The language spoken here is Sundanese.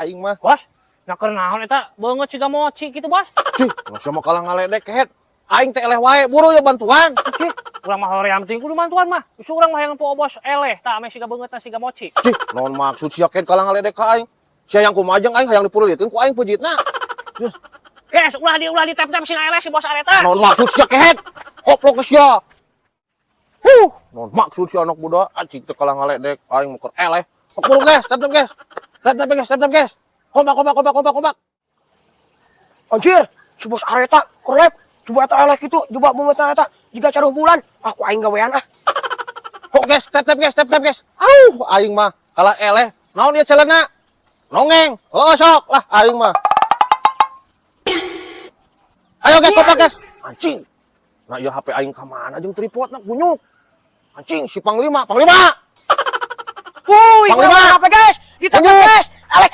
aing mah. Bos, nah keur naon eta beungeut siga mochi gitu, Bos? Cih, nu sia mah kalah ngaledek, Kehed. Aing teh eleh wae, buru ya bantuan. Cih, urang mah hoream teuing kudu bantuan mah. Justru urang mah hayang poho Bos eleh, tah ame siga beungeutna siga mochi. Cih, naon maksud sia, Kehed, kalah ngaledek ka aing? Sia yang kumaha jeung aing hayang dipurulitkeun ku aing peujitna? Guys, ulah di tap-tap sina eleh si Bos Areta. Naon maksud sia, Kehed? Koplok ke sia. Huh, naon maksud sia anak muda? Anjing teh kalah ngaledek, aing mah keur eleh. Sok buru guys, tap tap guys. Tap tap guys, tap tap guys. Kompak kompak kompak kompak kompak. Anjir, si Bos Areta kerlep. Coba eta eleh kitu, coba beungeutna eta jiga caruh bulan. Ah, ku aing gawean ah. Kok guys, tap tap guys, tap tap guys. Auh, aing mah kalah eleh. Naon ieu celana? Nongeng. Oh, sok lah aing mah. Ayo guys, kompak guys. Anjing. Nah, ieu HP aing ka mana jeung tripodna kunyuk. Anjing, si Panglima, Panglima. Wuih, Panglima! apa guys? Ditangkap Kunyuk. Guys. Elehkan.